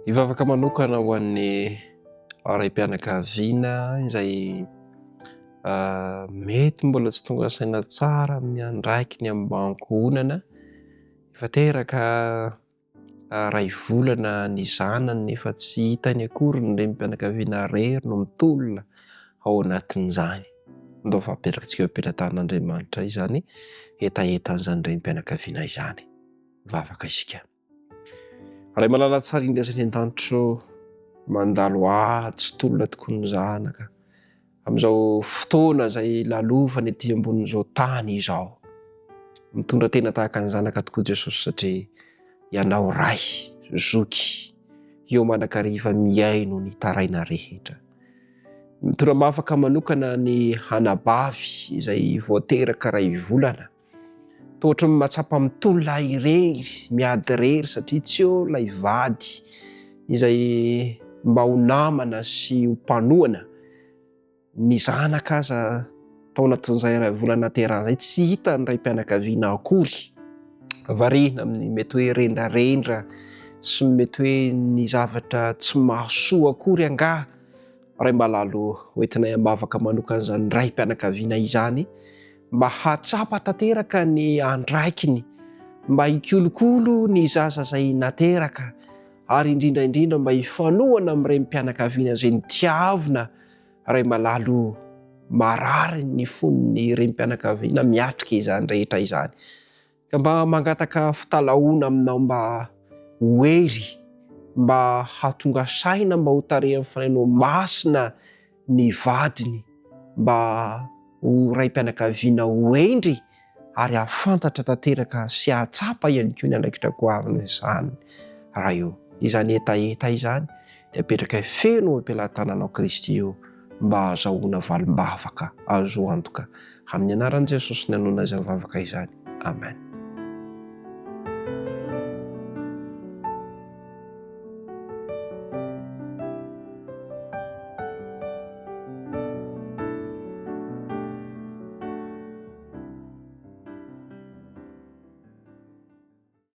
Hivavaka manokana ho an'ny raim-pianakaviana izay mety mbola tsy tonga saina tsara amin'ny andraikiny amin'ny maha ankohonana. Efa teraka iray volana ny zanany nefa tsy hitany akory ny renim-pianakaviana irery no mitolona ao anatin'izany. Ndao fa apetrakantsika eo am-pelatanan'Andriamanitra izany hetahetan'izany renim-pianakaviana izany. Mivavaka isika. Ray malala tsara indrindra any an-danitra ô, mandalo ady sy tolona tokoa ny zanaka amin'izao fotoana izay lalovany ety ambonin'izao tany izao. Mitondra tena tahaka ny zanaka tokoa Jesosy satria Ianao Ray, Zoky, eo mandrakariva mihaino ny taraina rehetra. Mitondra mafaka manokana ny anabavy izay voateraka ray volana. Toa ohatran'ny mahatsapa mitolona irery, miady irery satria tsy eo ilay vady izay mba ho namana sy ho mpanohana. Ny zanaka aza tao anatin'izay iray volana naterahana izay tsy hita ny raim-pianakaviana akory. Variana amin'ny mety hoe rendrarendra sy mety hoe ny zavatra tsy mahasoa akory angaha. Ray malalo, hoentinay am-bavaka manokana izany raim-pianakaviana izany mba hahatsapa tanteraka ny andraikiny, mba hikolokolo ny zaza izay nateraka, ary indrindra indrindra mba hifanohana amin'ny renim-pianakaviana izay notiavina. Ray malalo, marary ny fon'ny renim-pianakaviana miatrika izany rehetra izany. Ka mba mangataka fitalahoana aminao mba ho hery, mba hahatonga saina, mba ho tarehin'ny Fanahinao Masina ny vadiny, mba ho raim-pianakaviana ho hendry ary hahafantatra tanteraka sy hahatsapa ihany koa ny andraikitra goavana izany Ray o. Izany hetaheta izany dia apetrakay feno eo am-pelatananao Kristy o, mba hahazahoana valim-bavaka azo antoka. Amin'ny anaran'i Jesosy ny anonona izany vavaka izany. Amen.